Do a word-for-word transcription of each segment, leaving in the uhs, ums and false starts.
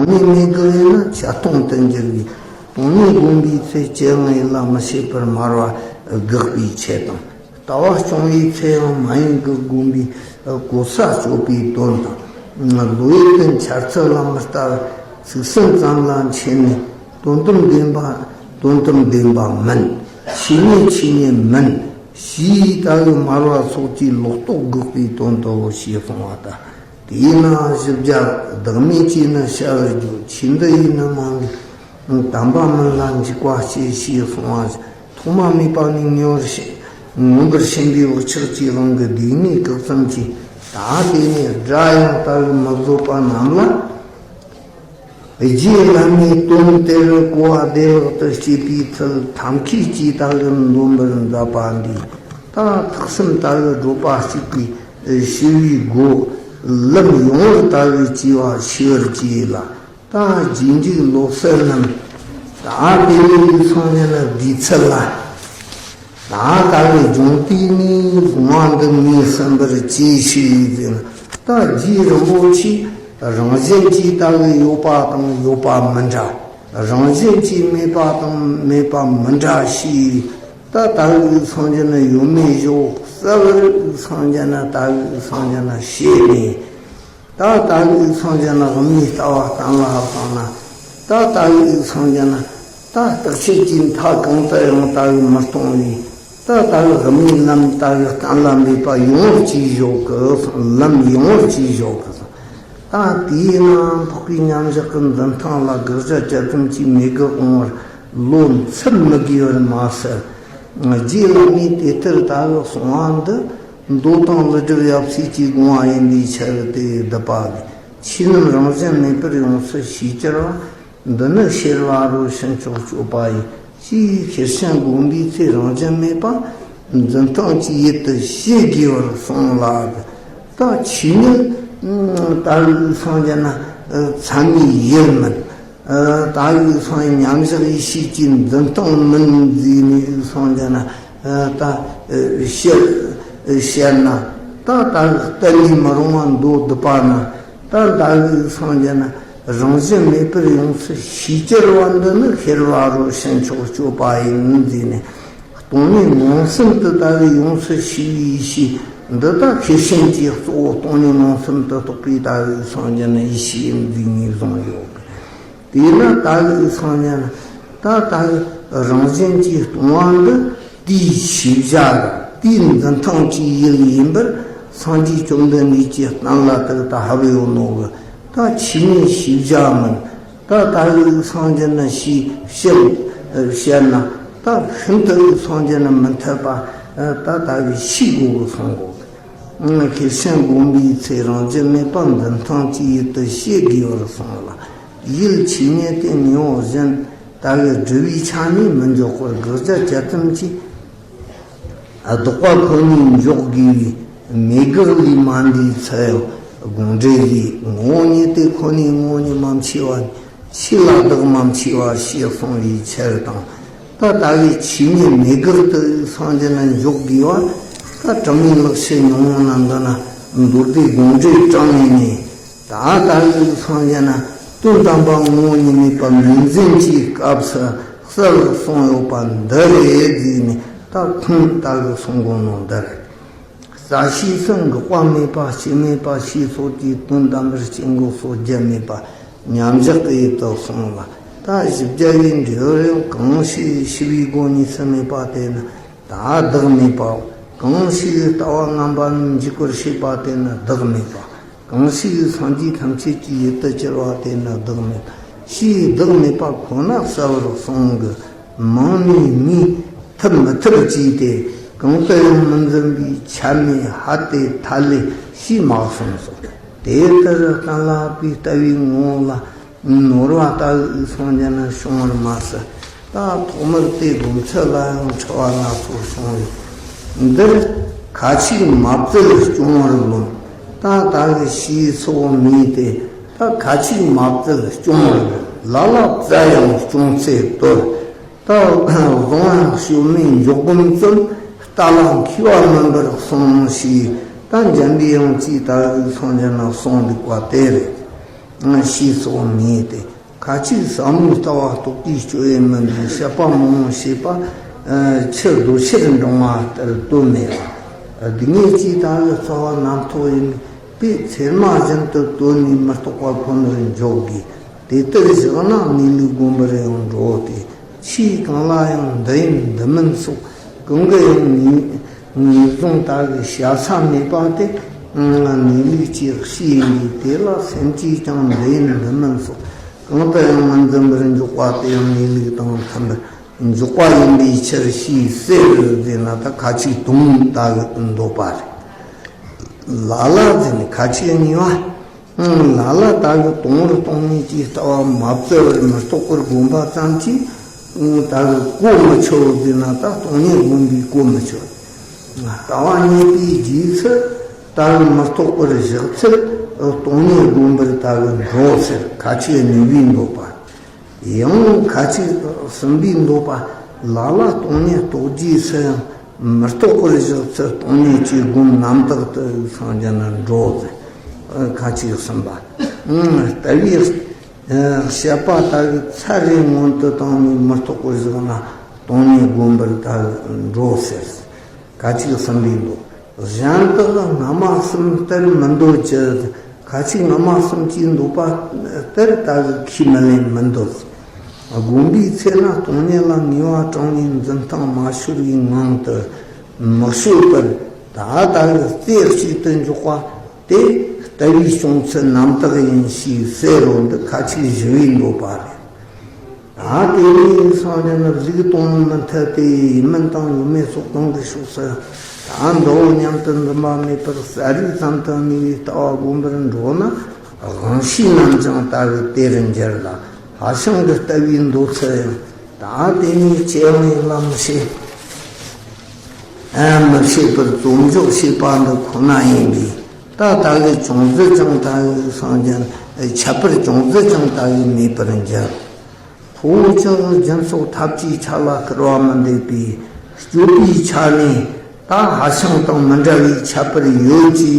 ནི་མེད་དགག་ཡིན་ན་ཆད་སྟོང་དུ་འགྱུར་བའི། སྟོང་ཉིད་བསྒོམ་པའི་ཚེ་ཅི་ཡང་ཡིད་ལ་མི་བྱེད་པར་སྨྲ་བ་དགག་པའི་ཆེད་དང་། ལྟ་བ་སྐྱོང་བའི་ཚེ་ཡང་མ་ཡིན་དགག་བསྒོམ་པའི་གོལ་ས་གཅོད་པའི་དོན་དང་། བློ་ཡུལ་དུ་འཆར་ཚུལ་ལ་མི་ལྟ་བར་ཚིག་གསུམ་ཙམ་ལ་འཆད་ནས་དོན་དམ་བདེན་པ། དོན་དམ་བདེན་པ་མིན། ཆོས་ཉིད་ཆོས་ཉིད་མིན། ཞེས་ལྟ་བུ་སྨྲ་བ་སོགས་ཀྱིས་ལོག་རྟོག་དགག་པའི་དོན་དུ་ཞེས་གསུངས་པ་དང་། དེས་ན་བཞི་བརྒྱ་བདག་མེད་ཀྱིས་ནི་བྱ་བར་འགྱུར། ཆོས་འདི་ཡིས་ནི་མ་འདས་དམ་པ་མིན་ལ་འཇིག་པ་སྐྱེ། ཞེས་གསུངས་པ་བཞིན། ཐོག་མ་མེད་པ་ནས་མངོན་པར་ཤེས། མངོན་པར་ཞེན་པའི་བག་ཆགས་ཀྱིས་རང་གི་སྡེ་སྣོད་བཀག་ཙམ་གྱིས། ད་དེ་ནས་སྒྲ་ཡང་ལྟ་བུ་མི་བཟོད་པ་རྣམས་ལ། རྗེ་བླ་མའི་དོན་དེར་གོ་བ་བདེ་བླག་ཏུ་སྐྱེས་པའི་ཚུལ་ཐབས་མཁས་ཀྱིས་ལྟ་བུ་འདོན་པར་མཛད་པ་འདིས། ད་ཐེག་གསུམ་ལྟ་བུ་བགྲོད་པ་གཅིག་པའི་ཞི་བའི་སྒོ། ལམ་ཡོངས་བར་ལྟ་བུ་བཅས་པ་ཤེས་པར་བྱས་ལ། ད་རྗེས་འཇུག་བློ་གསལ་རྣམས། ད་དེ་ལས་སངས་རྒྱས་ནི་བདུད་ཚུལ་ལ། ད་ལྟ་བུའི་སྦྱོང་དུས་ནས་དགོངས་པ་འདི་ངོས་ཟིན་པར་གྱིས་ཤིག་ཟེར་ན། ད་རྗེ་རིན་པོ་ཆེས་རང་བཞིན་གྱིས་ལྟ་བུའི་ཡོད་པ་དང་ཡོད་པ་མི་འདྲ། རང་བཞིན་གྱིས་མེད་པ་དང་མེད་པ་མི་འདྲ་ཞེས། ད་ལྟ་བུའི་སངས་རྒྱས་ནི་ཡོད་མེད་བཞོག། གསལ་བར་སངས་རྒྱས་ནི་ལྟ་བུའི་སངས་རྒྱས་ནི་ཤེས་ནས། ད་ལྟ་བུའི་སངས་རྒྱས་ནི་དབུ་མའི་ལྟ་བ་གཏན་ལ་དབབ་བཏང་ན། ད་ལྟ་བུའི་སངས་རྒྱས་ནི་ད་རྟག་ཆད་ཀྱི་མཐའ་གང་དུ་ཡང་ལྟ་བུ་མི་གཏོང་བས། ད་ལྟ་བུའི་དབུ་མའི་ལམ་ལྟ་བུ་གཏན་ལ་འབེབས་པ་ཡོངས་ཀྱིས་བཞོག་གི། ལམ་ཡོངས་ཀྱིས་བཞོག་གི། ད་དེས་ན་འཕགས་པའི་མཉམ་བཞག་གི་འཛིན་སྟངས་ལ་དགག་བྱ་བཅུ་ཙམ་གྱིས་མེད་དགག་འོང་བར་བློ་འཚབ་མི་དགོས་པར་མ་ཟད། རྗེ་བླ་མས་དེ་ལྟར་ལྟ་བུ་གསུངས་པ་འདི། མདོ་དང་ཀླུ་སྒྲུབ་ཡབ་སྲས་ཀྱི་དགོངས་པ་ཡིན་པའི་ཕྱིར་ཏེ། སྡུད་པ་ལས། ཆོས་རྣམས་རང་བཞིན་མེད་པར་ཡོངས་སུ་ཤེས་གྱུར་པ། འདི་ནི་ཤེས་པ་རོ་ཕྱིན་ཆོག་སྤྱོད་པ་ཡིན། ཞེས་ཤེར་ཕྱིན་བསྒོམ་པའི་ཚེ་རང་བཞིན་མེད་པ་འཛིན་སྟངས་ཀྱི་ཡུལ་དུ་ཤེས་དགོས་པར་གསུངས་ལ། ད་ཆོས་ཉིད་ལྟ་བུའི་སངས་རྒྱས་ནི་ཚད་མའི་ཡུལ་མིན། ལྟ་བུའི་སངས་རྒྱས་མཉམ་བཞག་ཡེ་ཤེས་ཀྱི་འཛིན་སྟངས་མིན་ཟེར་ནས་སངས་རྒྱས་ནི། ད་བཤད་བཤད་ན། ད་ལྟ་བུ་གཏན་ནས་མི་རུང་བ་མདོ་སྡུད་པ་ན། ད་ལྟ་བུའི་སངས་རྒྱས་ནི་རང་བཞིན་མེད་པར་ཡོངས་སུ་ཤེས་གྱུར་པ་འདི་ནི་ཤེས་པ་རོ་ཕྱིན་ཆོག་སྤྱོད་པ་ཡིན་ཟེར་ནས། སྟོང་ཉིད་མངོན་སུམ་དུ་ལྟ་བུའི་ཡོངས་སུ་ཤེས་པའི་ཡེ་ཤེས་འདི་དག་ཤེར་ཕྱིན་གྱིས་གཙོ་བོ་སྟོང་ཉིད་མངོན་སུམ་དུ་རྟོགས་པའི་ལྟ་བུའི་སངས་རྒྱས་ནི་ཡེ་ཤེས་ཡིན་ཟེར་ངོས་བཟུང་ཡོད། དེས་ན་ལྟ་བུའི་སངས་རྒྱས་ནི་ད་ལྟ་བུ་རང་བཞིན་གྱིས་སྟོང་པ་འདི་དེའི་ཤེས་བྱ་དང་དེའི་འཛིན་སྟངས་ཀྱི་ཡུལ་ཡིན་པར་སངས་རྒྱས་བཅོམ་ལྡན་འདས་ཀྱིས་གཏན་ལ་དག་ཏུ་ཧ་བའི་ཡོད་ནོ་གི། ད་ཆོས་ཉིད་ཤེས་བྱ་མིན། ད་ལྟ་བུའི་སངས་རྒྱས་ནི་ཞེས་བཤད་བཤད་ན། ད་ཤིན་ཏུ་སངས་རྒྱས་ནི་མི་འཐད་པ། ད་ལྟ་བུའི་ཤེས་དགོས་གི་གསུང་གོ་གི། ཤེར་ཕྱིན་བསྒོམ་པའི་ཚེ་རང་བཞིན་མེད་པ་འཛིན་སྟངས་ཀྱི་ཡུལ་དུ་ཤེས་དགོས་པར་གསུངས་ལ། ཡུལ་ཆོས་ཉིད་དེ་ངོ་བོ་གཞན་ལྟ་བུའི་སྒྲུབ་པའི་ཆ་ནས་མི་འཇོག་པར་དགག་བྱ་བཅུ་ཙམ་གྱིས་ལྡོག་པ་ཁོ་ནས་འཇོག་དགོས་པའི་མེད་དགག་ལས་མ་འདས་ཚུལ་ཡང་དགོངས་འགྲེལ་ལས། ངོ་བོ་ཉིད་དེ་ཁོ་ནས་ངོ་བོ་ཉིད་མ་མཆིས་པ་ནས་ཆོས་ལ་བདག་མ་མཆིས་པ་ཞེས་གསུངས་པའི་ཕྱིར་དང་། ད་ལྟ་བུའི་ཆོས་ཉིད་མེད་དགག་ཏུ་སངས་རྒྱས་ན་འཇོག་དགོས་པ། ད་དྲི་མེད་ལེགས་བཤད་ཉུང་ངུ་ན་འདི་ན་མདོ་སྡེ་དགོངས་འགྲེལ་དྲངས་ནས་ནི། ད་ལྟ་བུའི་སངས་རྒྱས་ན་དོན་དམ་པ་ངོ་བོ་ཉིད་མེད་པ་ངོས་འཛིན་གྱི་སྐབས་སུ་གསལ་བར་གསུངས་ཡོད་པ་འདི་རེད་ཟེར་ནས། ད་ཁོང་ལྟ་བུའི་གསུང་གོ་ནོ་འདི་རེད། རྩ་ཤེས་སུ་འགག་པ་མེད་པ་སྐྱེ་མེད་པ་ཞེས་སོགས་ཀྱི་དོན་དམ་པར་སྐྱེ་འགག་སོགས་བརྒྱད་མེད་པ་མཉམ་བཞག་གི་ཡུལ་དུ་གསུངས་ལ། ད་བཞི་བརྒྱ་པའི་འགྲེལ་པར་ཡང་གང་ཞིག་ཤེས་པའི་སྒོ་གཉིས་སུ་མེད་པ་དེ་ནི་ད་བདག་མེད་པའོ། གང་ཞིག་ལྟ་བ་ངན་པ་རྣམས་འཇིག་པར་བྱེད་པ་དེ་ནི་བདག་མེད་པ། གང་ཞིག་སངས་རྒྱས་ཐམས་ཅད་ཀྱི་ཡུལ་དུ་གྱུར་པ་དེ་ནི་བདག་མེད་པ། ཞེས་བདག་མེད་པ་ཁོ་ན་གསལ་བར་གསུངས་གི། མིང་ནས་མིང་ཐུབ་མི་ཐུབ་ཅེས་ཏེ། གང་དུ་ཡང་མི་འཛིན་པའི་ཆ་མེད་ཧ་ཏེ་ཐ་ལེ་ཞེས་མ་གསུངས་སོ། དེ་ལྟར་གཏན་ལ་དབབ་པའི་ལྟ་བའི་ངོ་བོ་ལ་ནོར་བ་ལྟ་བུའི་སངས་རྒྱས་ན་བྱུང་བར་མ་ཟད། ད་ཐོག་མར་དེ་སྒོམ་ཚུལ་ལ་ཡང་འཁྲུལ་བ་སྣ་ཚོགས་བྱུང་ཡོད། འདིར་ཁ་ཅིག་མ་བཙལ་སྐྱོང་བར་རློམ། ད་ལྟ་བུའི་ཞེས་སོགས་མིན་ཏེ། ད་ཁ་ཅིག་མ་བཙལ་སྐྱོང་བར་རློམ། ལ་ལ་བཙལ་ཡང་སྐྱོང་ཚེ་དོར། ད་བཟུང་ཡང་སྐྱོན་མེད་འཇོག་སྒོམ་བརྩོན། རྟ་ལ་མཁས་པ་མིན་པར་གསུངས་ཞེས། ད་འཇམ་པའི་དབྱངས་ཀྱིས་ལྟ་བུའི་སངས་རྒྱས་ན་གསུངས་འདུག་པ་དེ་རེད། ཞེས་སོགས་ངེས་ཏེ། ཁ་ཅིག་ཟབ་མོའི་ལྟ་བ་རྟོགས་པའི་སྤྱོད་ཡུལ་མིན་པའི་བཤད་པ་མང་པོ་བྱས་པ། ཨ། ཁྱི་རྡོ་ཆས་འབྲང་བ་ལྟར་དོན་མེད་ལ། སྡུག་བསྔལ་གྱི་ལྟ་བའི་རྩ་བ་རྣམ་རྟོག་ཡིན་པས་ཚེར་མ་བཞིན་དུ་དོན་ནི་མི་རྟོག་པ་ཁོ་ནར་འཇོག་དགོས། དེ་ལྟར་བཞག་ན་གནས་ལུགས་བསྒོམ་པར་ཡང་འགྲོ་སྟེ། ཆོས་གང་ལ་ཡང་འདི་ཡིན་འདི་མིན་སོགས་གང་གི་ཡང་ངེས་ངེས་བཟུང་ལྟ་བུའི་བྱ་ས་མེད་པ་སྟེ། གནས་ལུགས་ཀྱི་གཤིས་ཡིན་པས་དེ་ལ་སེམས་ཀྱིས་ཀྱང་འདི་ཡིན་འདི་མིན་སོགས་གང་དུ་ཡང་མི་འཛིན་པར་འཇོག་པ་དེ་ཡང་གནས་ལུགས་དང་མཐུན་པར་འཇོག་པ་ཡིན་པའི་ཕྱིར་ཞེས་གསལ་བར་མཛད་ན། ད་ཁ་ཅིག་དོན་ལྟ་བུ་འདོད་པ་རེད། ལ་ལ་ཟེར་ནས་ཁ་ཅིག་གཉིས་པ། ལ་ལ་ལྟ་བུ་དོན་ལ་སྟོང་ཉིད་ཀྱི་ལྟ་བ་མ་བཙལ་བར་མི་རྟོག་པར་བསྒོམ་པ་ཙམ་གྱིས། ལྟ་བུ་གོ་མི་ཆོད་ཟེར་ན་ད་སྟོང་ཉིད་བསྒོམ་པས་གོ་མི་ཆོད། ལྟ་བ་རྙེད་པའི་རྗེས་སུ་ལྟ་བུ་མི་རྟོག་པར་བཞག་ཚུལ་སྟོང་ཉིད་བསྒོམ་པར་ལྟ་བུ་འགྲོ་ཟེར། ཁ་ཅིག་གཉིས་པའི་འདོད་པ། ཡང་ཁ་ཅིག་གསུམ་པའི་འདོད་པ། ལ་ལ་སྟོང་ཉིད་རྟོགས་རྗེས་སུ་ཡང་མི་རྟོག་པར་བཞག་ཚུལ་སྟོང་ཉིད་ཀྱི་སྒོམ་རྣམ་དག་ཏུ་སངས་རྒྱས་ན་འགྲོ་ཟེར། ཁ་ཅིག་གསུམ་པ། ལྟ་བའི་བཤད་པ་ལྟ་བུའི་ཚད་རེ་མངོན་དུ་བཏང་ནས་མི་རྟོག་པར་བཞག་ན་སྟོང་ཉིད་བསྒོམ་པར་ལྟ་བུ་འགྲོ་ཟེར། ཁ་ཅིག་གསུམ་པའི་འདོད། གཞན་དག་སྔ་མ་གསུམ་ལྟར་མི་འདོད་ཀྱི། ཁ་ཅིག་སྔ་མ་གསུམ་གྱི་འདོད་པ་ལྟར་ལྟ་བུ་ཁས་མི་ལེན་མི་འདོད། བསྒོམ་པའི་ཚེ་ན་སྟོང་ཉིད་ལ་ངེས་པ་དྲངས་ནས་འཛིན་སྟངས་མ་ཤོར་བའི་ངང་དུ་མི་ཤོར་བར་ད་ལྟ་བུ་རྩེ་གཅིག་ཏུ་འཇོག་པ་དེ་ལྟ་བའི་བྱུང་ཚུལ་རྣམ་དག་ཡིན་ཞེས་གསལ་རོ། འདི་ཁ་ཅིག་བཞི་པའི་འདོད་པ་རེད། ད་དེ་ནས་སངས་རྒྱས་ནི་གཟུགས་དང་མི་མཐུན་ཏེ། ཡིན་མིན་དང་ཡོད་མེད་སོགས་གང་གི་ཕྱོགས་སུ་ད་འདི་འོ་སྙམ་དུ་འཛིན་པ་མེད་པར་གསལ་རིག་ཙམ་དུ་གནས་པའི་ལྟ་བ་བསྒོམ་པར་འགྲོ་ན། དབང་ཤེས་རྣམས་ཀྱང་ལྟ་བུ་དེར་འགྱུར་ལ། ཧ་ཤང་གི་ལྟ་བའི་འདོད་ཚུལ་ཡང་ད་དེ་ནས་ཅི་ཡང་ཡིད་ལ་མི་བྱེད། ཨ། མི་བྱེད་པར་རྩོམ་འཇོག་བྱེད་པ་འདི་ཁོ་ན་ཡིན་པས། ད་ལྟ་བུ་ཅུང་ཟད་ཀྱང་ལྟ་བུ་སངས་རྒྱས། ཁྱད་པར་ཅུང་ཟད་ཀྱང་ལྟ་བུ་མེད་པར་འགྱུར། ཁོ་བོ་ཅག་སྦྱིན་སོགས་ཐབས་ཀྱི་ཆ་ལ་སྐུར་བ་མི་འདེབས་པའི་སྤྱོད་པའི་ཆ་ནས་ད་ཧ་ཤང་དང་མི་འདྲ་བའི་ཁྱད་པར་ཡོད་ཅེས་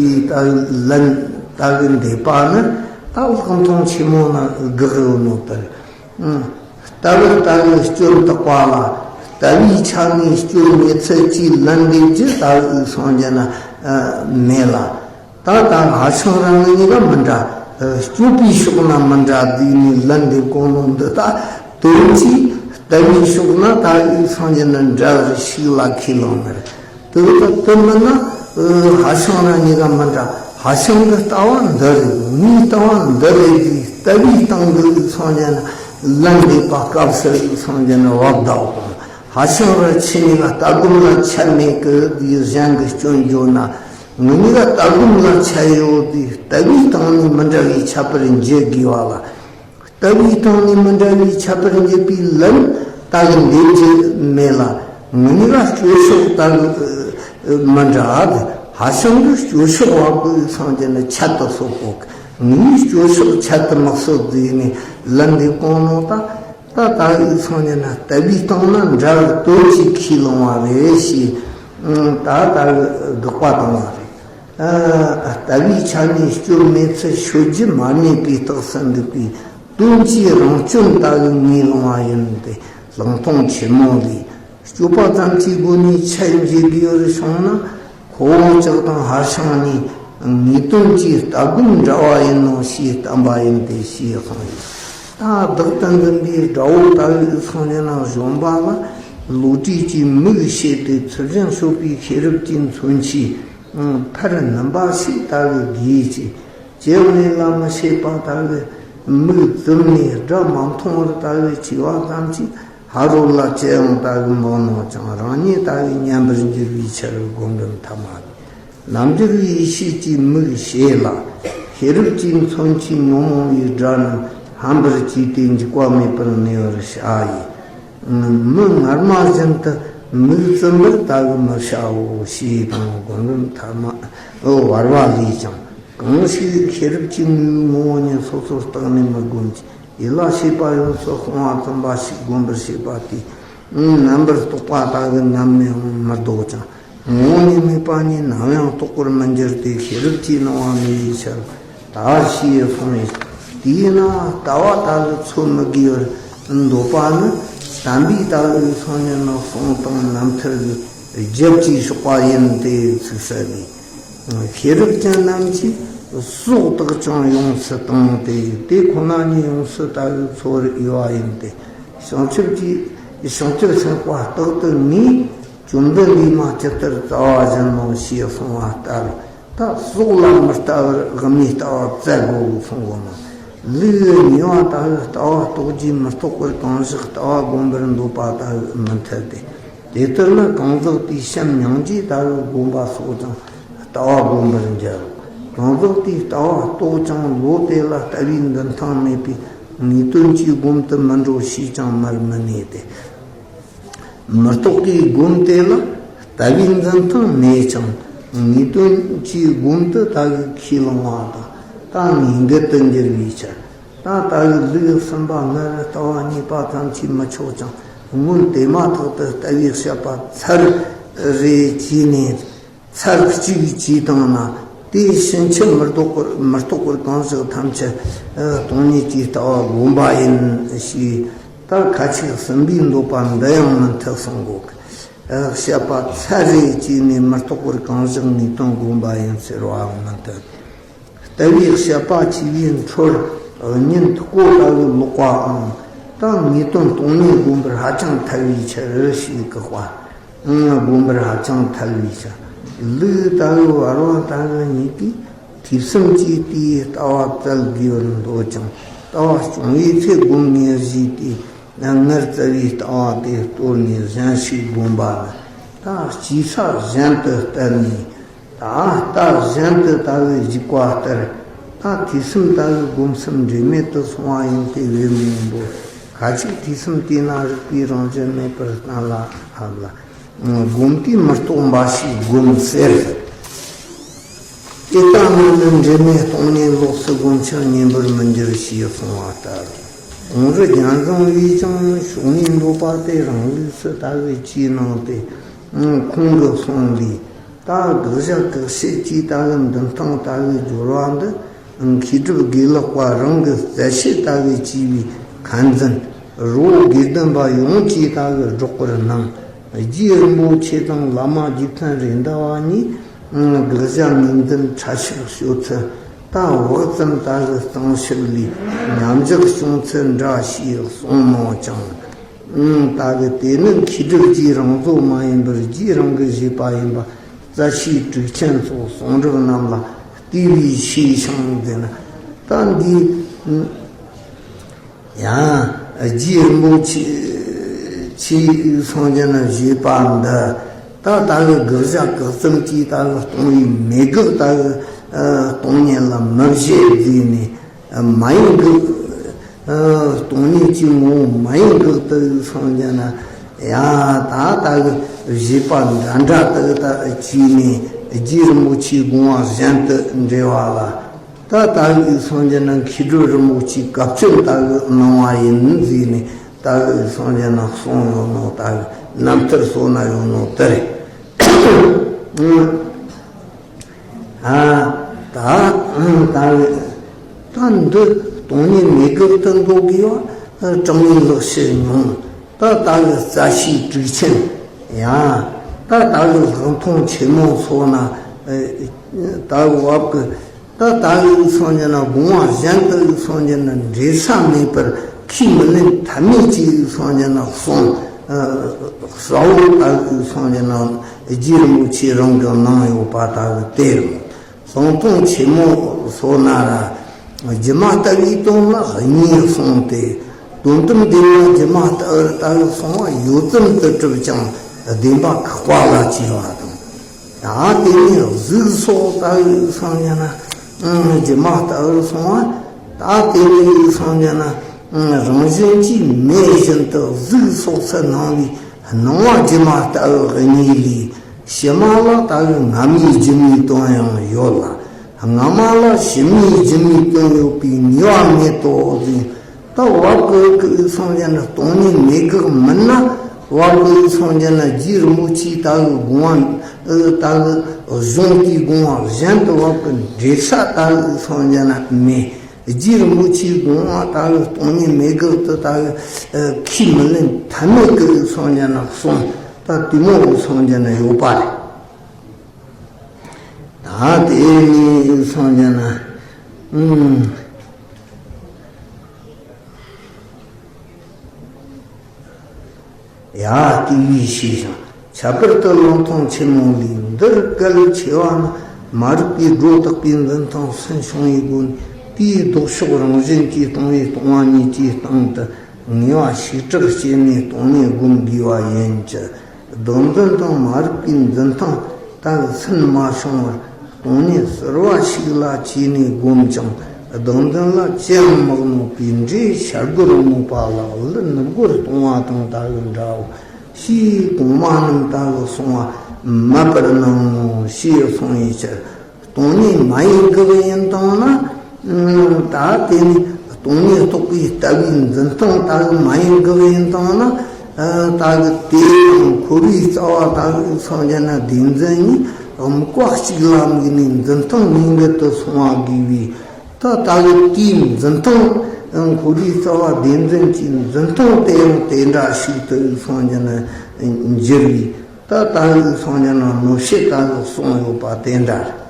ལན་ལྟ་བུ་འདེབས་པ་ནི་ད་ལྷག་མཐོང་ཆེན་མོ་ན་དགག་ཡོད་ནོ་ལྟར། ལྟ་བུ་ལྟ་བུའི་སྐྱོན་བརྟག་པ་ལ་ལྟ་བའི་ཆ་ནས་སྐྱོན་མེད་ཚུལ་གྱིས་ལན་འདེབས་རྒྱུ་ལྟ་བུའི་སངས་རྒྱས་ན་མེད་ལ། ད་ལྟ་ཧ་ཤང་རང་ངོས་ནས་ཀ་མི་འདྲ། སྤྱོད་པའི་ཕྱོགས་ན་མི་འདྲ་བསྡུས་ནས་ལན་འདེབས་གོ་ནོ་འདི་ད་དོན་གྱིས་ལྟ་བའི་ཕྱོགས་ན་ད་ཡུལ་སངས་རྒྱས་ན་འདྲ་བར་ཞིག་ལ་ཁས་བླངས་ནི་རེད། དེ་ལྟ་དེ་མིན་ན་ཧ་ཤང་རང་ངོས་ཀ་མི་འདྲ། ཧ་ཤང་གི་ལྟ་བ་འདི་རེད། ངའི་ལྟ་བ་འདི་རེད་ཅེས་ལྟ་བའི་སྟེང་གི་ཡུལ་སངས་རྒྱས་ན་ལན་འདེབས་པ་སྐབས་སུ་ཡུལ་སངས་རྒྱས་ན་བབ་བདའ་འོང་། ཧ་ཤང་ར་ཁྱེད་གཉིས་ཀ་ལྟ་སྒོམ་ལ་ཆ་མེད་ཀི་དེ་གཞན་གྱི་སྐྱོན་བརྗོད་ན། ང་གཉིས་ཀ་ལྟ་སྒོམ་ལ་ཆ་ཡོད་དེ་ལྟ་བའི་སྟེང་ནས་མི་འདྲ་བའི་ཁྱད་པར་འབྱེད་དགོས་པ་ལ། ལྟ་བའི་སྟེང་ནས་མི་འདྲ་བའི་ཁྱད་པར་འབྱེད་པའི་ལན་ལྟ་གི་འདེབས་རྒྱུ་མེད་ལ། ང་གཉིས་ཀ་སྤྱོད་ཕྱོགས་ལྟ་གི་མི་འདྲ་དེ། ཧ་ཤང་གི་སྤྱོད་ཕྱོགས་བ་གི་སངས་རྒྱས་ན་ཁྱད་དུ་གསོད་གོ། ངའི་སྤྱོད་ཕྱོགས་ཁྱད་དུ་མི་གསོད་ཟེར་ནས་ལན་འདེབས་གོ་ནོ་ད། ད་ལྟ་བུའི་སངས་རྒྱས་ན་ལྟ་བའི་སྟེང་ན་འདྲ་བར་དོན་གྱིས་ཁས་བླངས་པ་རེད་ཞེས། ད་ལྟ་བུ་དགག་པ་བཏང་བ་རེད། ལྟ་བའི་ཆ་ནས་སྐྱོན་མེད་ཚུལ་ཤོད་རྒྱུ་མ་རྙེད་པའི་རྟགས་སུ་འདུག་པས། དོན་གྱིས་རང་སྐྱོན་ལྟ་བུ་ངོས་བླངས་པ་ཡིན་ཏེ་ལུང་སྟོང་ཆེན་མོ་ལས། སྤྱོད་པ་ཙམ་གྱི་སྒོ་ནས་ཁྱད་འབྱེད་དགོས་པར་བྱུང་ན། ཁོ་བོ་ཅག་དང་ཧ་ཤང་གཉིས་ངེས་དོན་གྱི་ལྟ་སྒོམ་འདྲ་བ་ཡིན་ནོ་ཞེས་བསྟན་པ་ཡིན་ཏེ་ཞེས་གསུངས་ཡོད། ད་བདག་ཏུ་འཛིན་པའི་དགྲ་བོ་ལྟ་བུའི་སངས་རྒྱས་ན་གཞོན་པ་ལ་བློ་གྲོས་ཀྱི་མིག་བྱས་ཏེ་ཚུལ་བཞིན་དཔྱོད་པའི་ཤེས་རབ་ཀྱི་མཚོན་ཆས་ཕར་སྣུན་པ་ཞིག་ལྟ་བུ་དགོས་ཀྱི། ཅི་ཡང་ལ་མི་བྱེད་པ་ལྟ་བུའི་མིག་བཙུམ་ནས་སྒྲ་མ་མཐོང་བར་ལྟ་བུའི་བྱས་པ་ཙམ་གྱིས། ཕ་རོལ་ལ་ཅི་ཡང་ལྟ་བུ་མི་སྣང་ཀྱང་རང་ཉིད་ལྟ་བུའི་མཉམ་པར་འགྱུར་བའི་ཕྱིར། སྒོམ་རིམ་ཐ་མ་ལས། རྣལ་འབྱོར་པའི་ཡེ་ཤེས་ཀྱི་མིག་བྱས་ལ། ཤེས་རབ་ཀྱི་མཚོན་ཆས་ཉོན་མོངས་པའི་དགྲ་རྣམས་ཕམ་པར་བྱས་ཏེ་འཇིགས་པ་མེད་པར་གནས་པར་བྱ་ཡི། མི་སྔར་མ་བཞིན་དུ་མིག་བཙུམ་པར་ལྟ་བུ་མི་བྱའོ་ཞེས་དང་། སྒོམ་རིམ་ཐ་མ་བར་པ་ལས་ཀྱང་། གང་ཞིག་ཤེས་རབ་ཀྱི་ངོ་བོ་ཉིད་སོ་སོར་བརྟགས་ནས་མི་སྒོམ་གྱི། ཡིད་ལ་བྱེད་པ་ཡོངས་སུ་སྤོང་བ་ཙམ་པ་ཞིག་བསྒོམ་པར་བྱེད་པ་དེས། རྣམ་པར་རྟོག་པ་ལྟ་བུ་ནམ་ཡང་མི་ལྡོག་ཅིང་། ངོ་བོ་ཉིད་མེད་པ་ཉིད་ནམ་ཡང་རྟོགས་པར་མི་འགྱུར་ཏེ། ཤེས་རབ་ཀྱིས་སྣང་བ་མེད་པའི་ཕྱིར། ད་ཞེས་གསུངས་ཡོད། ཡིན་ན་ལྟ་བ་ལྟ་བུ་འཚོལ་མི་དགོས་པར་འདོད་པ་ནི། དམ་པའི་ལྟ་བུའི་སང་ཉིན་ནི་གསུང་དང་རྣམ་ཐར་གྱི་རྒྱབ་ཀྱི་གཤོག་པ་ཡིན་ཏེ། ཚིག་གསལ་ལས། ཤེས་རབ་ཅན་རྣམས་ཀྱིས་སྲོག་བཏགས་ཀྱང་ཡོངས་སུ་བཏང་སྟེ། དེ་ཁོ་ན་ཉིད་ཡོངས་སུ་ལྟ་བུའི་འཚོལ་བར་འོས་པ་ཡིན་ཏེ། བྱང་ཆུབ་ཀྱི་བྱང་ཆུབ་སེམས་དཔའ་རྟག་ཏུ་ངས། བཅོམ་ལྡན་འདས་མ་ཇི་ལྟར་བྱ་བ་བཞིན་ནོ་ཞེས་གསུངས་པ་ལྟར། ད་སྲོག་ལ་མི་ལྟ་བར་དབུ་མའི་ལྟ་བ་བཙལ་དགོས་གསུངས་པ་ན། ལུག་ཉེས་པ་ལྟ་བུའི་ལྟ་བ་རྟོགས་རྗེས་མི་རྟོགས་པར་གང་ཞིག་ལྟ་བ་བསྒོམ་པར་འདོད་པ་ལྟ་བུ་མི་འཐད་དེ། དེ་ལྟར་ན་གང་ཟག་དེས་བྱམས་སྙིང་རྗེ་ལྟ་བུའི་བསྒོམ་པ་སོགས་ཀྱང་ལྟ་བ་བསྒོམ་པར་འགྱུར་རོ། གང་ཟག་དེས་ལྟ་བ་རྟོགས་ཀྱང་བློ་དེ་ལ་ལྟ་བའི་འཛིན་སྟངས་མེད་པས་ངེས་དོན་གྱི་སྒོམ་དུ་མི་འགྲོ་ཞེས་ཀྱང་མར་མི་ནུས་ཏེ། མི་རྟོག་པའི་སྒོམ་དེ་ལ་ལྟ་བའི་འཛིན་སྟངས་མེད་ཅིང་། ངེས་དོན་གྱི་སྒོམ་དུ་ལྟ་བའི་ཁས་བླངས་པ་དང་། ད་ངེས་འགལ་དུ་འགྱུར་བའི་ཕྱིར། ད་ལྟ་བའི་ལུགས་གསུམ་པ་སྔར་ལྟ་བ་གཉིས་པ་ཙམ་གྱིས་མི་ཆོག་ཅིང་། སྔོན་དེ་མ་ཐག་ཏུ་ལྟ་བའི་དཔྱད་པ་ཚར་རེ་བྱས་ནས། ཚར་གཅིག་བྱས་བཏང་ན། དེ་ཕྱིན་ཆད་མི་རྟོགས་པར་མི་རྟོགས་པར་གང་ཞིག་ཐམས་ཅད་སྟོང་ཉིད་ཀྱི་ལྟ་བ་བསྒོམ་པ་ཡིན་ཞེས། ད་ཁ་ཅིག་གསུམ་པའི་འདོད་པ་འདི་ཡང་མི་འཐད་གསུང་གོ། དཔྱད་པ་ཚར་རེ་བྱས་ནས་མི་རྟོགས་པར་གང་ཞིག་ངེས་དོན་བསྒོམ་པ་ཡིན་ཟེར་བའང་མི་འཐད། ལྟ་བའི་དཔྱད་པ་བྱས་པའི་འཕྲོར་གཉེན་བསྐོ་ལྟ་བུ་ལོག་པའང་། ད་ངེས་དོན་སྟོང་ཉིད་བསྒོམ་པར་ཧ་ཅང་ཐལ་བའི་ཕྱིར་ཞེས་བཀག་པ། བསྒོམ་པར་ཧ་ཅང་ཐལ་བའི་ཕྱིར། ལུག་ལྟ་བུ་བར་བ་ལྟ་བུ་གཉིས་ཀས་ཐོས་བསམ་གྱིས་དེའི་ལྟ་བ་བཙལ་དགོས་པར་འདོད་ཅིང་། ལྟ་བ་སྐྱོང་བའི་ཚེ་བསྒོམ་ངེས་བཞེས་ཏེ། སྔར་བཙལ་བའི་ལྟ་བ་དེ་གཏོར་ནས་གཞན་ཞིག་བསྒོམ་པ་ནི། ད་སྐྱེས་ས་གཞན་དུ་བལྟས་ནས། ད་ལྟ་གཞན་དུ་ལྟ་བུ་གཞིག་པ་ལྟར། ད་ཐོས་བསམ་ལྟ་བུ་སྒོམ་གསུམ་འབྲེལ་མེད་དུ་སོང་བ་ཡིན་ཏེ། བའི་མང་པོ་ཁ་ཅིག་ཐོས་བསམ་བལྟས་ན་རིག་པའི་རང་བཞིན་མེད་པར་བསྟན་ལ་ཧ་ལ། སྒོམ་དུས་མི་རྟོག་འབའ་ཞིག་སྒོམ་ཟེར། དེ་ལྟ་ན་ནི་འབྲེལ་མེད་སྟོང་ཉིད་ལོགས་སུ་བསྒོམ་ཕྱིར་གཉེན་པོར་མི་འགྱུར་ཞེས་གསུངས་པ་ལྟར། ཨོང་རི་རྒྱལ་འཛོམས་པས་ཀྱང་ཕྱོགས་གཉིས་འདོད་པ་དེ་རང་ལུགས་སུ་ལྟ་བུ་ཅིས་གནང་སྟེ། ཁོང་གི་གསུང་ལས། ད་དགག་བྱ་བཀག་ཆོས་ཀྱི་ལྟ་བུ་འདི་སྟངས་ལྟ་བུའི་སྦྱོར་བ་འདི། མཁས་གྲུབ་དགེ་ལེགས་པ་རང་གི་རྩལ་ཤེས་ལྟ་བུ་བྱས་པའི་ཁ་འཛིན། རི་བོ་དགེ་ལྡན་པ་ཡོངས་ཀྱིས་ལྟ་བུ་སྒྲོག་པར་གནང་། རྗེ་རིན་པོ་ཆེ་དང་བླ་མ་རྗེ་བཙུན་རེད་མདའ་བ་གཉིས། དགག་བྱ་ངོས་འཛིན་ཕྲ་ཞིབ་ཤོད་ཚུལ། ད་བག་ཙམ་ལྟ་བུ་གཙང་ཞིབ་ལས་མཉམ་བཞག་བྱུང་ཚུལ་འདྲ་ཞེས་གསུངས་མོད་ཀྱང་། ཨང་། ལྟ་བུ་དེ་ནི་མཁས་གྲུབ་རྗེ་རང་བཟོ་མ་ཡིན་པར་རྗེ་རང་གི་བཞེད་པ་ཡིན་པ། རྩ་ཤེས་གྲུབ་ཆེན་སོགས་གསུང་རབ་རྣམས་ལ་བལྟས་པས་ཤེས་ཤིང་། དེ་ནི་ད་འདི་ཡང་རྗེ་རིན་པོ་ཆེ་ཆེ་སངས་རྒྱས་ནས་བཞེད་པ་འདི། ད་ལྟ་བུ་དགག་བྱ་བཀག་ཙམ་གྱིས་ལྟ་བུ་སྟོང་པའི་མེད་དགག་ལྟ་བུ་སྟོང་ཉིད་ལ་མི་བཞེད་བཟླས་ནས། མ་ཡིན་དགག་སྟོང་ཉིད་ཀྱི་ངོ་བོ་མ་ཡིན་དགག་ཏུ་སངས་རྒྱས་ན། ཡང་ད་ལྟ་བུ་བཞེད་པ་འདྲ་འདྲ་དག་ད་བྱས་ནས་རྗེ་རིན་པོ་ཆེའི་དགོངས་པ་གཞན་དུ་འགྲེལ་བ་ལ། ད་ལྟ་བུའི་སངས་རྒྱས་ན་མཁས་གྲུབ་རིན་པོ་ཆེའི་བཀའ་བཀྱོན་ལྟ་བུ་གནང་བ་ཡིན་ཟེར་ནས། ལྟ་བུའི་སངས་རྒྱས་ན་གསུངས་ཡོད་ནོ། ལྟ་བུའི་རྣམ་ཐར་སོགས་ན་ཡོད་ནོ་དེ་རེད། ཨ། ད་ད་ད་འདི་སྟོང་ཉིད་མེད་དགག་ཏུ་འདོད་དགོས་པ་དྲང་ངེས་ལེགས་བཤད་ཉུང་། ད་ལྟ་བུ་རྩ་ཤེས་གྲུབ་ཆེན། ཡང་ད་ལྟ་བུ་ལྷག་མཐོང་ཆེན་མོ་སོགས་ན། ད་བབ་ཀྱི། ད་ལྟ་བུའི་སངས་རྒྱས་ན་དགོངས་པ་གཞན་དུ་སངས་རྒྱས་ན་འགྲེལ་ས་མེད་པར་ཁས་མི་ལེན། ཐབས་མེད་ཀྱི་སངས་རྒྱས་ན་གསུངས། གསལ་བོ་ལྟ་བུའི་སངས་རྒྱས་ན་རྗེ་རིན་པོ་ཆེ་རང་གི་གནང་ཡོད་པ་ལྟ་བུ་དེ་རེད། ལྷག་མཐོང་ཆེན་མོ་སོགས་ན་ར། སྒྱུ་མ་ལྟ་བུའི་དོན་ལ་གཉིས་གསུངས་ཏེ། དོན་དམ་བདེན་པ་སྒྱུ་མ་ལྟ་བུར་ལྟ་བུ་གསུང་བ་ཡོད་ཙམ་དུ་གྲུབ་ཀྱང་བདེན་པ་ཁེགས་པ་ལ་བྱས་པ་དང་། ད་དེ་ནས་གཟུགས་སོགས་ལྟ་བུའི་སངས་རྒྱས་ན། ཨང་། སྒྱུ་མ་ལྟ་བུར་སོང་བ། ད་དེ་ནས་སངས་རྒྱས་ན། ཨང་། རང་བཞིན་གྱིས་མེད་བཞིན་དུ་གཟུགས་སོགས་སུ་སྣང་བའི་སྣང་བ་སྒྱུ་མ་ལྟ་བུ་གཉིས་ལས། ཕྱི་མ་ལ་ལྟ་བུའི་སྔ་མའི་སྒྱུ་མའི་དོན་ཡང་ཡོད་ལ། སྔ་མ་ལ་ཕྱི་མའི་སྒྱུ་མའི་དོན་ཡོད་པའི་ནུས་པ་མེད་དོ་ཟེར། ད་བབ་ཀྱི་སངས་རྒྱས་ན་སྟོང་ཉིད་མེད་དགག་མིན་ན། བབ་ཀྱི་སངས་རྒྱས་ན་རྗེ་རིན་པོ་ཆེ་ལྟ་བུའི་དགོངས་པ། ལྟ་བུ་གཞུང་དེའི་དགོངས་པ་གཞན་དུ་བབ་ཀྱི་འགྲེལ་ས་ལྟ་བུའི་སངས་རྒྱས་ན་མེད། རྗེ་རིན་པོ་ཆེའི་དགོངས་པ་ལྟ་བུའི་སྟོང་ཉིད་མེད་དགག་ཏུ་ལྟ་བུའི་ཁས་མི་ལེན་ཐབས་མེད་ཀྱི་སངས་རྒྱས་ན་གསུངས། ད་དེ་མོ་སངས་རྒྱས་ན་ཡོད་པ་རེད། ད་དེ་ནི་སངས་རྒྱས་ན་ཨུམ། ཡ། དེ་བས་ཤེས་ཤིང་། ཁྱད་པར་དུ་གླང་ཐང་ཆེན་མོ་ལས་འདིར་གལ་ཆེ་བ་ནི། མ་རིག་པའི་སྒྲོ་བཏགས་པའི་འཛིན་སྟངས་སུན་ཕྱུང་བའི་སྒོ་ནས། དེའི་ལྡོག་ཕྱོགས་རང་བཞིན་གྱིས་སྟོང་བའི་སྟོང་པ་ཉིད་ཀྱི་སྟེང་དུ་ངེས་པ་ཞིག་གྲགས་བྱས་ནས་སྟོང་ཉིད་སྒོམ་དགོས་པ་ཡིན་གྱི། བདག་འཛིན་དང་མ་རིག་པའི་འཛིན་སྟངས་དག་སུན་མ་ཕྱུང་བར། སྟོང་ཉིད་གསལ་བ་ཞིག་ལ་བྱས་ནས་བསྒོམ་ཀྱང་། བདག་འཛིན་ལ་ཅི་ཡང་མི་གནོད་པའི་འབྲས་ཤར་སྒོར་གནོད་པ་ལ་གླུ་ནུབ་སྒོར་གཏོང་བ་དང་ལྟ་བུ་འདྲའོ། ཞེས་གོང་མ་རྣམས་ལྟ་བུ་གསུང་བ་མེད་པར་སྣང་ངོ་། ཞེས་གསུངས་པའི་ཕྱིར། སྟོང་ཉིད་མ་ཡིན་དགག་ཡིན་དང་ན། ད་དེ་ནི་སྟོང་ཉིད་རྟོགས་པའི་ལྟ་བའི་འཛིན་སྟངས་ལྟ་བུ་མ་ཡིན་དགག་ཡིན་དང་ན། ལྟ་བུ་དེ་དང་འཁོར་བའི་རྩ་བ་ལྟ་བུ་སངས་རྒྱས་ན་བདེན་འཛིན་གཉིས་དམིགས་པ་གཅིག་ལ་དམིགས་ནས་འཛིན་སྟངས་མིང་གི་དུ་སོང་བ་དགོས་པས། ད་ལྟ་བུ་དེའི་འཛིན་སྟངས་འཁོར་བའི་རྩ་བ་བདེན་འཛིན་གྱི་འཛིན་སྟངས་དེ་ཡང་དེ་འདྲ་ཞིག་ཏུ་སངས་རྒྱས་ན་འགྱུར་བས། ད་ལྟ་བུ་སངས་རྒྱས་ན་མི་ཕྱེད་ལྟ་བུ་གསུངས་ཡོད་པ་དེ་འདྲ།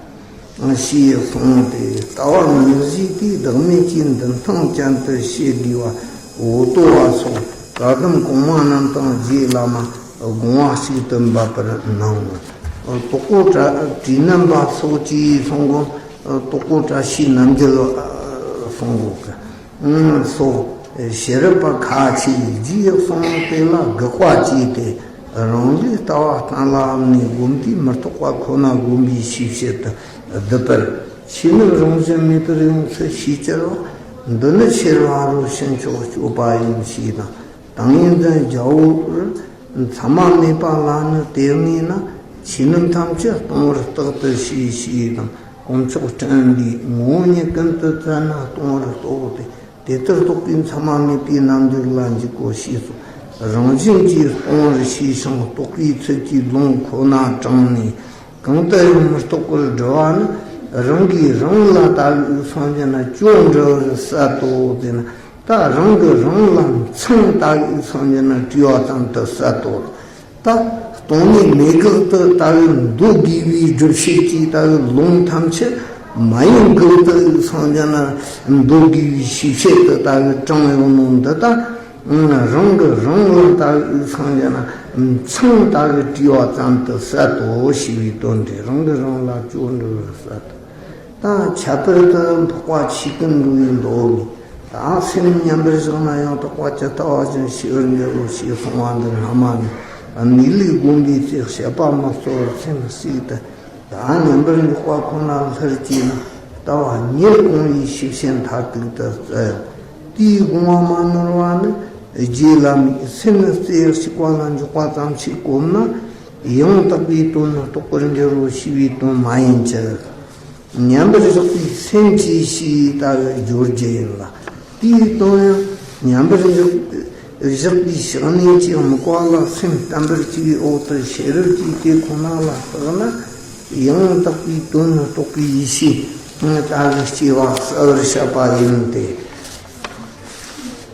ཞེས་གསུངས་ཏེ། ལྟ་བ་མིང་གཞི་དེའི་བདག་མེད་ཀྱི་འདུན་སྟངས་ཅན་དུ་བྱེད་དགོས་པ་འོ་དོ་བ་སོགས་བཀའ་གདམས་གོང་མ་རྣམས་དང་རྗེ་བླ་མ་དགོངས་པ་གཅིག་ཏུ་འབབ་པར་སྣང་ངོ་། དོག་པོ་བྲ་དྲི་རྣམ་པ་སོགས་ཀྱིས་གསུང་གོ། དོག་པོ་བཀྲ་ཤིས་རྣམ་རྒྱལ་གསུང་གོ་གི། སོགས་ཤེས་རབ་པ་ཁ་ཆེའི་རྗེས་གསུངས་དེ་ལ་དགག་པ་བཅས་ཏེ། རང་ལུགས་ལྟ་བ་གཏན་ལ་ཕབ་ནས་སྒོམ་དུས་མི་རྟོག་པ་ཁོ་ན་སྒོམ་པའི་ཤེས་བྱེད་དུ་བསྡུ་བར། ཆོས་ཉིད་རང་བཞིན་མེད་པར་ཡོངས་སུ་ཤེས་བྱར་བ། འདི་ནི་ཤེས་རབ་ཕ་རོལ་ཕྱིན་མཆོག་སྤྱོད་པ་ཡིན་ཞེས་དང་། ཏིང་ངེ་འཛིན་རྒྱལ་པོར་མཚན་མ་མེད་པ་ལ་ནི་དེ་ངེས་ན། ཆོས་རྣམས་ཐམས་ཅད་སྟོང་པར་རྟག་ཏུ་ཤེས་ཞེས་དང་། དཀོན་མཆོག་སྤྲིན་པའི་ངོ་བོ་ཉིད་ཀུན་ཏུ་བཙལ་ན་སྟོང་པར་རྟོགས་ཏེ། དེ་ལྟར་རྟོགས་པའི་མཚན་མ་མེད་པའི་རྣལ་འབྱོར་ལ་འཇུག་གོ་ཞེས་སོ། རང་བཞིན་གྱིས་སྟོང་པར་ཤེས་ཤིང་རྟོགས་པའི་ཚུལ་གྱིས་ལུང་ཁོ་ན་དྲངས་ནས་གང་དུ་ཡང་མི་རྟོག་པར་སྒྲུབ་པ་ནི། རང་གིས་རང་ལ་ལྟ་བུའི་སངས་རྒྱས་ན་ཅོ་འདྲི་བར་ཟད་དོ་ཟེར་ན། ད་རང་གིས་རང་ལ་མཚང་ལྟ་བུའི་སངས་རྒྱས་ན་བྲིས་པ་ཙམ་དུ་ཟད་དོ། ད་སྟོང་ཉིད་མེད་དགག་ཏུ་ལྟ་བུའི་འདོད་དགོས་པའི་སྒྲུབ་བྱེད་ཀྱི་ལྟ་བུའི་ལུང་ཐམས་ཅད་མ་ཡིན་དགག་ཏུ་སངས་རྒྱས་ན་འདོད་དགོས་པའི་ཤེས་བྱེད་དུ་ལྟ་བུའི་དྲངས་ཡོང་ནོ་འདི་ལྟ། རང་གིས་རང་ལ་ལྟ་བུའི་སངས་རྒྱས་ན་མཚང་ལྟ་བུའི་བྲིས་པ་ཙམ་དུ་ཟད་དོ་ཞེས་པའི་དོན་ཏེ། རང་གིས་རང་ལ་ཅོ་འདྲི་བར་ཟད་དོ། ད་ཁྱད་པར་དུ་འཕགས་པ་ཆོས་ཀུན་འགྲོ་བའི་མདོ་ནས། ད་སེམས་མཉམ་པར་བཞག་ན་ཡང་དག་པ་ཇི་ལྟ་བ་བཞིན་ཤེས་པར་འགྱུར་རོ་ཞེས་གསུངས་པ་འདི་སྔ་མ་ནས་གནས་ལུགས་བསྒོམ་པའི་ཚེ་བཤད་པ་མི་གསོ་བར་སེམས་གསོས་ཏེ། ད་མཉམ་པར་འཇོག་པ་ཁོ་ན་སླར་སྐྱེས་ན་ལྟ་བ་ཉེར་གང་བའི་ཤེས་བྱེད་མཐར་ཐུག་ཏུ་བཙལ་ཡང་། དེའི་དགོངས་པ་མ་ནོར་བ་ནི། རྗེ་བླ་མས་སེམས་རྩེ་གཅིག་པ་ལ་འཇོག་པ་ཙམ་ཞིག་གོམས་ན། ཡང་དག་པའི་དོན་ནི་རྟོགས་པར་འགྱུར་རོ་ཞེས་པའི་དོན་མ་ཡིན་གྱི། མཉམ་པར་བཞག་པའི་སེམས་ཀྱིས་ཞེས་ལྟ་བུའི་སྦྱོར་རྒྱུ་ཡིན་ལ། དེའི་དོན་ཡང་མཉམ་པར་བཞག་བཞག་པའི་ཕྱག་ནས་ཀྱི་དམིགས་པ་ལ་སེམས་བརྟན་པར་བྱས་པའི་འོག་ཏུ་ཤེས་རབ་ཀྱིས་དེ་ཁོ་ན་ལ་བརྟགས་ན། ཡང་དག་པའི་དོན་རྟོགས་པའི་ཡེ་ཤེས་ལྟ་བུའི་སྐྱེ་བ་གསལ་བར་བཤད་པ་ཡིན་ཏེ།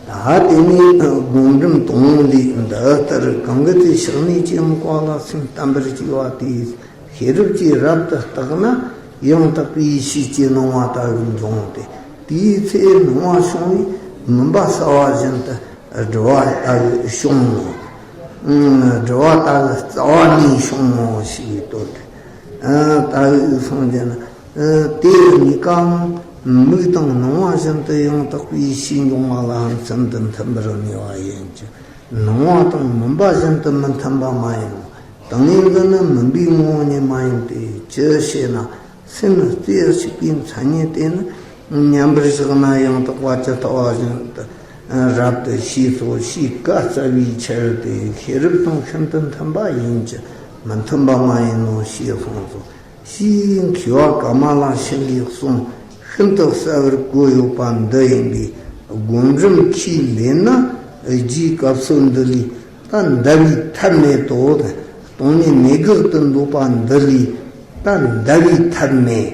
ད་དེ་ནས་སྒོམ་རིམ་དང་པོ་ལས་འདི་ལྟར་གང་གི་ཚེ་ཕྱག་ནས་ཀྱི་དམིགས་པ་ལ་སེམས་བརྟན་པར་བྱས་པ་དེས། ཤེས་རབ་ཀྱིས་རབ་ཏུ་བརྟགས་ན། ཡང་དག་པའི་ཡེ་ཤེས་ཀྱི་སྣང་བ་ལྟ་བུ་འབྱུང་སྟེ། དེའི་ཚེ་སྣང་བ་བྱུང་བས་མུན་པ་བསལ་བ་བཞིན་དུ་སྒྲིབ་པ་ལྟ་བུ་བྱུང་ངོ་། སྒྲིབ་པ་ལྟ་བུ་རྩ་བ་ནས་བྱུང་ངོ་ཞེས་བསྟོད་དེ། ལྟ་བུ་སངས་རྒྱས་ན། དེ་གཉིས་ཀའང་མིག་དང་སྣང་བ་བཞིན་དུ་ཡང་དག་པའི་ཡེ་ཤེས་འབྱུང་བ་ལའང་ཚུལ་འདི་མཐུན་པར་ངེས་པ་ཡིན་གྱི། སྣང་བ་དང་མུན་པ་བཞིན་དུ་མི་མཐུན་པ་མ་ཡིན་ནོ། ཏིང་ངེ་འཛིན་ནི་མུན་པའི་ངོ་བོ་ཉིད་མ་ཡིན་ཏེ། ཅི་ཞེ་ན། སེམས་རྩེ་གཅིག་པའི་མཚན་ཉིད་དེ་ནི། མཉམ་པར་བཞག་ན་ཡང་དག་པ་ཇི་ལྟ་བ་བཞིན་དུ་རབ་ཏུ་ཤེས་སོ་ཞེས་བཀའ་སྩལ་བའི་ཕྱིར་ཏེ། ཤེས་རབ་དང་ཤིན་ཏུ་མཐུན་པ་ཡིན་གྱི་མི་མཐུན་པ་མ་ཡིན་ནོ་ཞེས་གསུངས་སོ། ཞེས་མཁས་པ་ཀ་མ་ལ་ཤཱི་ལའི་གསུང་ཤིན་ཏུ་གསལ་བར་བཀོད་ཡོད་པ་འདི་ཡིན་པས། སྒོམ་རིམ་ཁས་ལེན་ན་རྗེའི་སྐབས་སུ་འདི་ལས་ད་འདའ་བའི་ཐབས་མེད་དོ། སྟོང་ཉིད་མེད་དགག་ཏུ་འདོད་པ་འདི་ལས་ད་འདའ་བའི་ཐབས་མེད།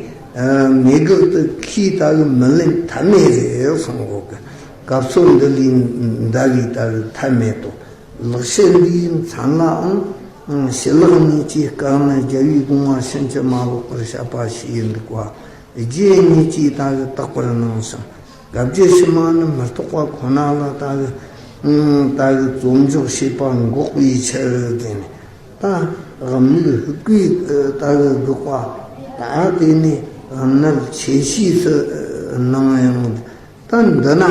མེད་དགག་ཏུ་ཁས་ལྟ་བུ་མི་ལེན་ཐབས་མེད་རེད་གསུང་གོ་གི། སྐབས་སུ་འདི་ལས་འདའ་བའི་ལྟ་བུ་ཐབས་མེད་དོ། ལེགས་བཤད་འདིའི་མཚན་ལའང་ཞི་ལྷག་གཉིས་ཀྱིས་བཀག་ནི་རྒྱལ་བའི་དགོངས་པ་ཕྱིན་ཅི་མ་ལོག་པར་བཤད་པ་ཞིག་ཡིན་འདུག་པ། རྗེ་གཉིས་ཀྱིས་ལྟ་བུ་དག་པར་གནང་ཞིང་། བཀའ་བརྒྱུད་ཕྱི་མ་རྣམས་མི་རྟོགས་པ་ཁོ་ན་ལ་ལྟ་བུ་ལྟ་བུ་རྩོམ་འཇོག་བྱེད་པ་འགོག་པའི་ཕྱིར་ཟེར་ནས། ད་དམིགས་ལུགས་ལྟ་བུ་དགག་པ་ད་དེ་ནས་གནད་ཆེ་ཤོས་སུ་སྣང་ཡང་། ད་འདི་ན་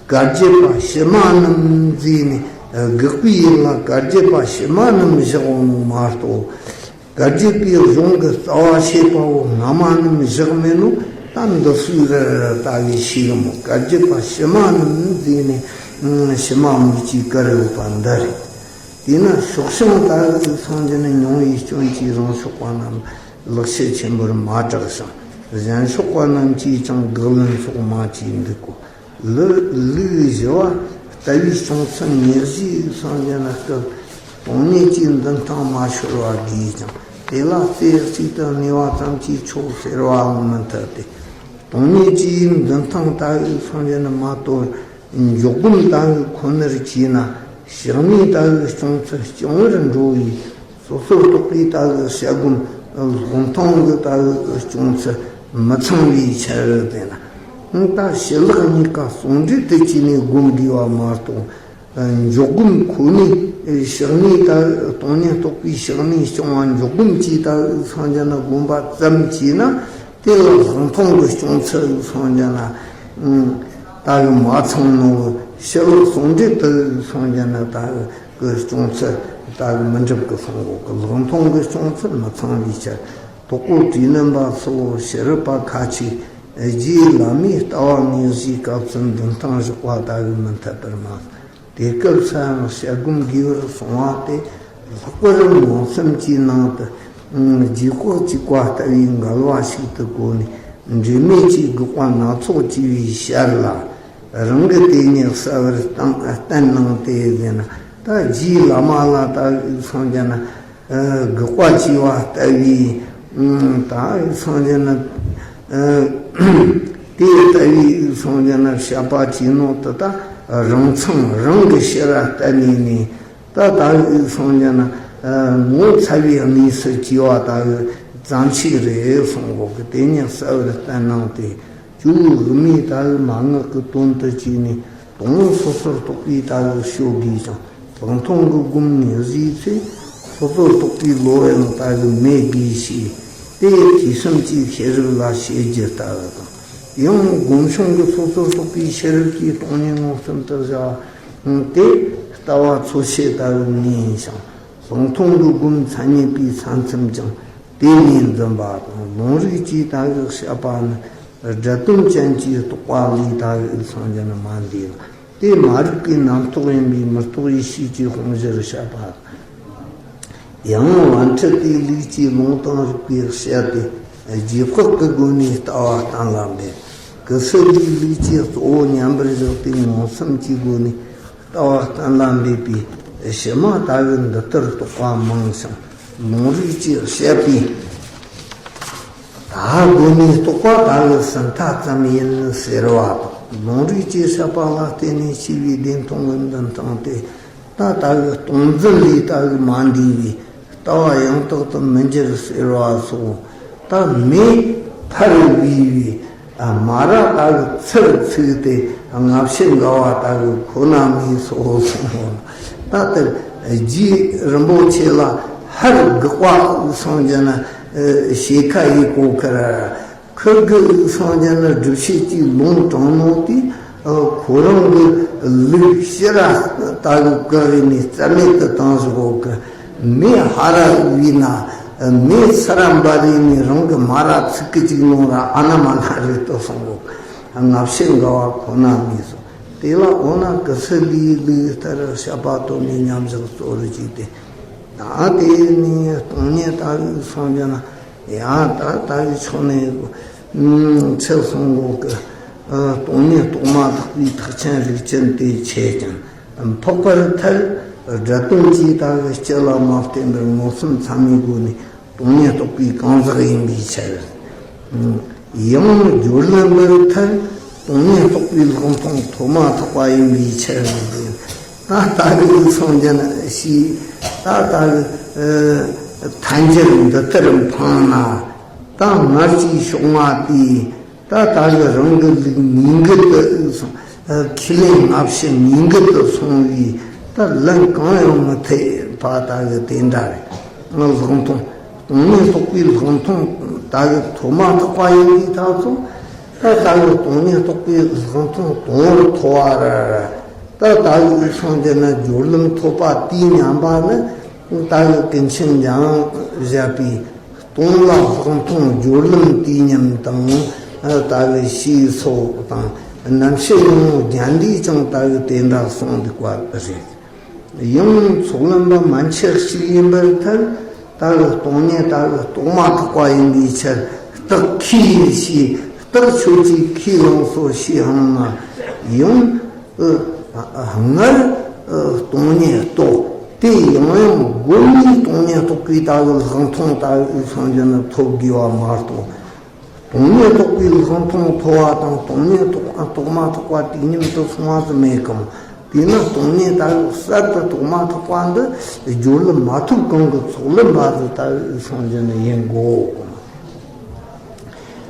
བཀའ་བརྒྱུད་པ་ཕྱི་མ་རྣམས་ཟེར་ནས་དགག་པའི་ཡུལ་ལ་བཀའ་བརྒྱུད་པ་ཕྱི་མ་རྣམས་བཞག་འོང་མ་གཏོགས། བཀའ་བརྒྱུད་པའི་གཞུང་གི་རྩ་བ་བྱེད་པ་བོ་སྔ་མ་རྣམས་བཞག་མེད་ནོ། ད་འདི་སུའི་ར་ར་ལྟ་བུའི་ཤེས་གི་མོ། བཀའ་བརྒྱུད་པ་ཕྱི་མ་རྣམས་ཟེར་ནས་ཕྱི་མ་མིག་གིས་བཀར་ཡོད་པ་འདི་རེད། དེས་ན་ཕྱོགས་བྱང་ལྟ་བུའི་སངས་རྒྱས་ནི་མྱོང་བའི་སྐྱོན་གྱིས་རང་ཕྱོགས་པ་རྣམས་ལེགས་བཤད་ཆེན་པོར་མ་གྲགས་ཤིང་། གཞན་ཕྱོགས་པ་རྣམས་ཀྱིས་ཀྱང་དགག་ལན་སོགས་མ་བྱས་འདུག་གོ། ལུགས་ལུགས་བཞི་བ་ལྟ་བུའི་བྱུང་ཚུལ་ཉེར་བཞིའི་སངས་རྒྱས་ན་སྐབས་སྟོང་ཉིད་ཀྱི་འདུན་སྟངས་མ་ཤོར་བ་དགོས་ཀྱང་། དེ་ལ་རྩེ་གཅིག་ཏུ་གནས་པ་ཙམ་གྱིས་ཆོག་ཟེར་བའང་མི་འཐད་དེ། སྟོང་ཉིད་ཀྱི་འདུན་སྟངས་ལྟ་བུའི་སངས་རྒྱས་ན་མ་གཏོགས། འཇོག་སྒོམ་ལྟ་བུའི་ཁོ་ནར་གྱིས་ན་ཕྱག་ནི་ལྟ་བུའི་སྐྱོང་ཚུལ་རྐྱང་བར་འགྲོ་བའི། སོ་སོར་རྟོག་པའི་ལྟ་བུའི་བཤད་སྒོམ་ལྷག་མཐོང་གི་ལྟ་བུའི་སྐྱོང་ཚུལ་མི་ཚང་བའི་ཕྱིར་ཟེར་ན། ད་ཞི་ལྷག་གཉིས་ཀ་ཟུང་འབྲེལ་དུ་བྱས་ནས་སྒོམ་དགོས་པ་མ་གཏོགས། འཇོག་སྒོམ་ཁོ་ནས་ཕྱག་ནི་ལྟ་བུའི་སྟོང་ཉིད་རྟོགས་པའི་ཕྱག་ནི་སྐྱོང་བ་འཇོག་སྒོམ་གྱི་ལྟ་བུའི་སངས་རྒྱས་ན་སྒོམ་པ་ཙམ་གྱིས་ན། དེ་ལ་ལྷག་མཐོང་གི་སྐྱོང་ཚུལ་སངས་རྒྱས་ན་ལྟ་བུ་མ་ཚང་ནོ། ཞི་ལྷག་ཟུང་འབྲེལ་དུ་སངས་རྒྱས་ན་ལྟ་བུ་གི་སྐྱོང་ཚུལ་ལྟ་བུ་མི་འགྲུབ་ཀི་གསུང་གོ་གི། ལྷག་མཐོང་གི་སྐྱོང་ཚུལ་མི་ཚང་བའི་ཕྱིར། དོག་པོ་དྲི་ནན་པ་སོགས་ཕྱི་རབས་པ་ཁ་ཅིག་རྗེ་བླ་མའི་ལྟ་བ་ཉེར་བཞིའི་སྐབས་སུ་འདུན་སྟངས་བཞག་པ་ལྟ་བུ་མི་འཐད་པར་སྨྲ། དེ་སྐབས་སུའང་བཤད་སྒོམ་དགོས་པར་གསུངས་པ་དེ་ལྷག་པར་མངོན་སུམ་གྱི་ནང་དུ་རྗེས་དཔག་གཅིག་པ་ལྟ་བུའི་འགལ་བ་ཞིག་ཏུ་གོ་ནས། འབྲེལ་མེད་ཀྱི་དགག་པ་སྣ་ཚོགས་བྱས་པའི་ཞར་ལ། རང་གི་དེ་ཉིད་གསལ་བར་བསྟན་གནང་སྟེ་ཟེར་ན། ད་རྗེ་བླ་མ་ལ་ལྟ་བུའི་སངས་རྒྱས་ན་དགག་པ་བྱས་པ་ལྟ་བུའི། ད་སངས་རྒྱས་ན་དེ་ལྟ་བུའི་སངས་རྒྱས་ན་བཤད་པ་བྱས་ནོ་དེ་ད་རང་མཚང་རང་གི་ཕྱིར་ར་བསྟན་ནས་ནི། ད་ལྟ་བུའི་སངས་རྒྱས་ན་ངོ་ཚ་བའི་གནས་སུ་སྐྱེ་བ་ལྟ་བུ་ཙམ་ཞིག་རེད་གསུང་གོ་གི། དེ་ཉིད་གསལ་བར་བསྟན་གནང་སྟེ། ཇོ་བོ་དབུ་མའི་ལྟ་བུ་མན་ངག་གི་དོན་དུ་བྱས་ནས་དང་པོ་སོ་སོར་རྟོག་པའི་ལྟ་བུ་ཤོད་དགོས་ཀྱང་། ལྷག་མཐོང་གི་སྒོམ་ནས་གཟིགས་ཚེ་སོ་སོར་རྟོག་པའི་བློ་ཡང་ལྟ་བུ་མེད་དགོས་ཞེས། དེ་ཡི་དུས་གསུམ་གྱི་ཤེས་རབ་ལ་བྱེད་རྒྱུ་ལྟ་བུ་དང་། ཡང་སྒོམ་བྱུང་གི་སོ་སོར་རྟོག་པའི་ཤེས་རབ་ཀྱིས་སྟོང་ཉིད་མངོན་སུམ་དུ་བཞག་པ་དེ་ལྟ་བ་ཚོལ་བྱེད་ལྟ་བུ་ངེས་ཡིན་ཞིང་། ལྷག་མཐོང་གི་སྒོམ་མཚན་ཉིད་པའི་ས་མཚམས་ཀྱང་དེ་ནས་འཛིན་པ་དང་། ལུང་རིགས་ཀྱི་ལྟ་བུ་བཤད་པ་ནི་སྒྲ་དོན་ཅན་གྱི་རྟོག་པ་ལས་ལྟ་བུ་སངས་རྒྱས་ན་མ་འདས་ལ། དེ་མ་རིག་པའི་རྣམ་རྟོག་ཡིན་པས་མི་རྟོག་པའི་ཤེས་ཀྱི་དཔང་གཞིར་བཤད་པ། ཡང་པཎ་ཁྲིད་དེ་ལུགས་ཀྱི་ལུང་དང་རིགས་པས་བཤད་དེ་རྗེས་དཔག་གི་སྒོ་ནས་ལྟ་བ་གཏན་ལ་འབེབས། ཀི་སི་ལིའི་ལུགས་ཀྱི་གཙོ་བོ་མཉམ་པར་བཞག་སྟེ་མངོན་སུམ་གྱི་སྒོ་ནས་ལྟ་བ་གཏན་ལ་འབེབས་པའི་ཕྱི་མ་ལྟ་བུ་འདི་ལྟར་རྟོག་པ་མང་ཞིང་། ལུང་རིགས་ཀྱིས་བཤད་པའི་ད་སྒོ་ནས་རྟོག་པ་ལྟ་བུ་ཟིན་ཐ་ཙམ་ཡིན་ཟེར་བ་དང་། ལུང་རིགས་ཀྱིས་བཤད་པ་ལ་བརྟེན་ནས་སྐྱེས་པའི་བདེན་མཐོང་གི་འདུན་སྟངས་དེ། ད་ལྟ་བུའི་སྟོང་འཛིན་ལས་ལྟ་བུ་མ་འདས་པའི་ལྟ་བ་ཡང་དག་ཏུ་མི་འགྱུར་ཟེར་བ་སོགས། ད་མེ་ཕར་བུས་པའི་མ་ར་ལྟ་བུ་ཚུར་ཚུགས་ཏེ་སྔ་ཕྱི་འགལ་བ་ལྟ་བུ་ཁོ་ན་མེད་སོགས་གསུངས་པ། ད་ལྟ་རྗེ་རིན་པོ་ཆེ་ལ་ཧར་དགག་པ་སངས་རྒྱས་ན་ཞེ་ཁ་ཡི་གོ་ཁར། ཁུར་གི་སངས་རྒྱས་ན་སྒྲུབ་བྱེད་ཀྱི་ལུང་དྲངས་ནོ་དེ། ཁོ་རང་གི་ལུགས་ཕྱི་ར་ལྟ་བུ་བཀག་ནས་རྩ་མེད་དུ་བཏང་ཟིག་གོ་གི། མེ་ཧ་ར་བུས་ན་མེ་ཚུར་ར་འབར་ནས་རང་གི་མ་ར་ཚུགས་ཀི་ཅིག་ནོ་ར་ཨ་ན་མ་ན་རེད་དོ་གསུང་གོ་གི། སྔ་ཕྱི་འགལ་བ་ཁོ་ན་མེད་སོ། དེ་ལ་འོ་ན་ཀི་སི་ལིའི་ལུགས་ལྟར་བཤད་པ་དོན་ནི་མཉམ་བཞག་གཙོ་བོར་བྱས་ཏེ། ད་དེ་ནས་སྟོང་ཉིད་ལྟ་བུའི་སངས་རྒྱས་ན། ཡང་ད་ལྟ་བུའི་ཕྱོགས་ནས་ཚེ་གསུང་གོ་གི། སྟོང་ཉིད་རྟོགས་མ་ཐག་པའི་ཐེག་ཆེན་རིགས་ཅན་དེ་ཆེ་ཀྱང་འཕགས་པར་ཐལ། སྒྲ་དོན་གྱི་ལྟ་བུ་སྤྱི་ལ་མ་བརྟེན་པར་མངོན་སུམ་ཚད་མའི་སྒོ་ནས་སྟོང་ཉིད་རྟོགས་པའི་གང་ཟག་ཡིན་པའི་ཕྱིར། ཡང་སྦྱོར་ལམ་པར་ཐལ། སྟོང་ཉིད་རྟོགས་པའི་ལྷག་མཐོང་ཐོབ་མ་ཐག་པ་ཡིན་པའི་ཕྱིར། ད་ལྟ་གི་སངས་རྒྱས་ན་ཞེས། ད་ལྟ་གི་ཐལ་འགྱུར་འདི་ལྟར་འཕངས་ན། ད་སྔར་གྱི་ཕྱོགས་སྔ་དེའི། ད་ལྟ་གི་རང་གི་ལུགས་ཉིད་འགལ་དུ་སོང་། ཁས་ལེན་སྔ་ཕྱི་ཉིད་འགལ་དུ་སོང་བའི། ད་ལན་གང་ཡང་མི་འཐད་པ་ད་གི་དེ་འདྲ་རེད། ལྷག་མཐོང་། སྟོང་ཉིད་རྟོགས་པའི་ལྷག་མཐོང་ད་གི་ཐོབ་མ་ཐག་པ་ཡིན་པའི་ཐག་ཚོ། ད་ལྟ་གི་སྟོང་ཉིད་རྟོགས་པའི་ལྷག་མཐོང་དང་པོར་ཐོབ་པ་རེད། ད་ལྟ་གི་སངས་རྒྱས་ན་སྦྱོར་ལམ་ཐོབ་པ་དེའི་མཉམ་པ་ནི། ད་གི་ཀུན་མཁྱེན་འཇམ་དབྱངས་བཞད་པའི། སྟོང་ལ་ལྷག་མཐོང་སྦྱོར་ལམ་དུས་མཉམ་དང་། ད་གི་ཞེས་སོགས་དང་། རྣམ་བཤད་ཡང་རྒྱན་འདིས་ཀྱང་ད་གི་དེ་འདྲ་གསུངས་འདུག་པ་རེད། ཡང་ཚོགས་ལམ་པ་མན་ཆད་ཅིག་ཡིན་པར་ཐལ། ད་གི་སྟོང་ཉིད་ད་གི་རྟོགས་མ་ཐག་པ་ཡིན་པའི་ཕྱིར། རྟགས་ཁས་ཞེས་རྟགས་ཁྱོད་ཀྱིས་ཁས་བླངས་སོ་ཞེས་འོང་ན། ཡང་། ཨ། སྔར། ཨ། སྟོང་ཉིད་རྟོགས། དེ་ཡང་ཡང་སྒོམ་ནས་སྟོང་ཉིད་རྟོགས་པའི་ད་གི་ལྷག་མཐོང་ད་གི་སངས་རྒྱས་ན་ཐོབ་དགོས་པ་མ་གཏོགས། སྟོང་ཉིད་རྟོགས་པའི་ལྷག་མཐོང་ཐོབ་པ་དང་སྟོང་ཉིད་རྟོགས། ཨ། རྟོགས་མ་ཐག་པ་དུས་མཉམ་དུ་སོང་བ་ཟིག་མེད་གམ། དེས་ན་སྟོང་ཉིད་ད་གི་གསར་དུ་རྟོགས་མ་ཐག་པ་འདི་སྦྱོར་ལམ་མ་ཐོབ་གོང་གི་ཚོགས་ལམ་པ་ཟིག་ད་གི་སངས་རྒྱས་ན་ཡིན་དགོས།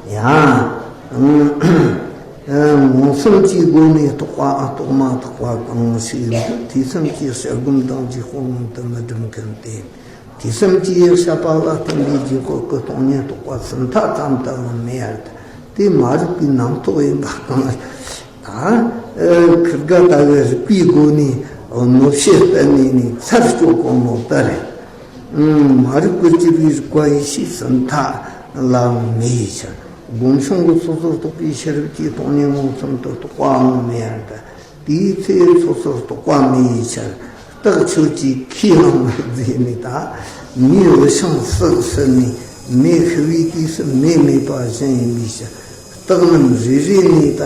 ཡང་། མངོན་སུམ་གྱི་སྒོ་ནས་རྟོགས་པའང་རྟོགས་མ་ཐག་པ་གང་ཞིག་ཡིན་དུས། དུས་གསུམ་གྱི་ཕྱིར་སྒོམ་དང་རྗེས་དཔག་མངོན་དུ་མི་འགྲུབ་མཁན་ཏེ། དུས་གསུམ་གྱི་བཤད་པ་ལ་བརྟེན་པའི་རྗེས་དཔག་གི་སྟོང་ཉིད་རྟོགས་པ་སུ་མཐའ་ཙམ་དུའང་མེད་ཡ། དེ་མ་རིག་པའི་རྣམ་རྟོག་ཡིན་པ་གང་། ད་ཁིར་ག་ད་གི་རིག་པའི་སྒོ་ནས་གནོད་བྱེད་སྤེལ་ནས་ནི་ཚར་གཅོད་གོ་ནོ་ལྟར། མ་རིག་པར་གྱུར་པའི་རིག་པ་ཡེ་ཤེས་སུ་མཐའ་ལའང་མེད་པའི་ཕྱིར། སྒོམ་བྱུང་གི་སོ་སོར་རྟོག་པའི་ཤེས་རབ་ཀྱིས་སྟོང་ཉིད་མངོན་སུམ་དུ་རྟོགས་པའང་མེད་ཡ། དེའི་ཚེ་སོ་སོར་རྟོག་པ་མེད་པའི་ཕྱིར། རྟགས་ཁྱོད་ཀྱིས་ཁས་བླངས་མཛད་ནས། ད་མེ་བུད་ཤིང་བསྲེགས་ཟེར་ནས་མེ་ཤི་བའི་དུས་སུ་མེ་མེད་པ་བཞིན་ཡིན་པའི་ཕྱིར། རྟགས་རྣམས་རེ་རེ་ནས་ད་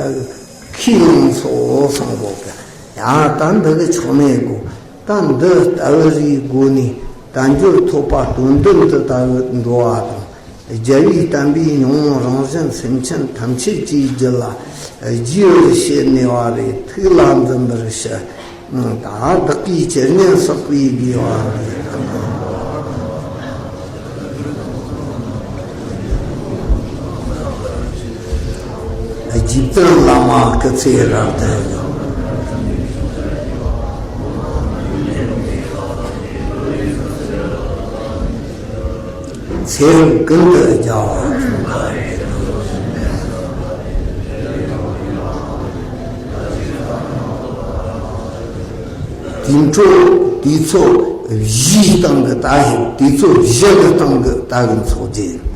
ཁས་བླངས་སོ་གསུངས་གོ་གི། ཡང་ད་འདི་གི་ཆོག་མེད་གོ། ད་འདི་ལྟ་བུ་རེའི་སྒོ་ནས་དལ་འབྱོར་ཐོབ་པ་དོན་བདུན་དུ་ད་གི་འགྲོ་བ་དང་། རྒྱལ་བའི་བསྟན་པའི་ཉོན་མོངས་རང་བཞིན་སེམས་ཅན་ཐམས་ཅད་ཀྱི་རྒྱུད་ལ་རྒྱས་པར་བཤད་ནུས་པ་རེ་ཐུགས་ལ་འཛིན་པར་བྱ། ད་བདག་གིས་ཇི་སྙེད་བསགས་པའི་དགེ་བ་འདི། རྗེ་བཙུན་བླ་མ་སྐུ་ཚེ་རབ་བརྟན། ཚེ་རབས་ཀུན་ཏུ་རྒྱལ་བ། དེ་འཕྲོ་དུས་ཚོད་བཞིའི་སྟེང་གི་ད་ཧེབ། དུས་ཚོད་བཞི་གི་སྟེང་གི་ད་གི་ཚོགས་རྗེས།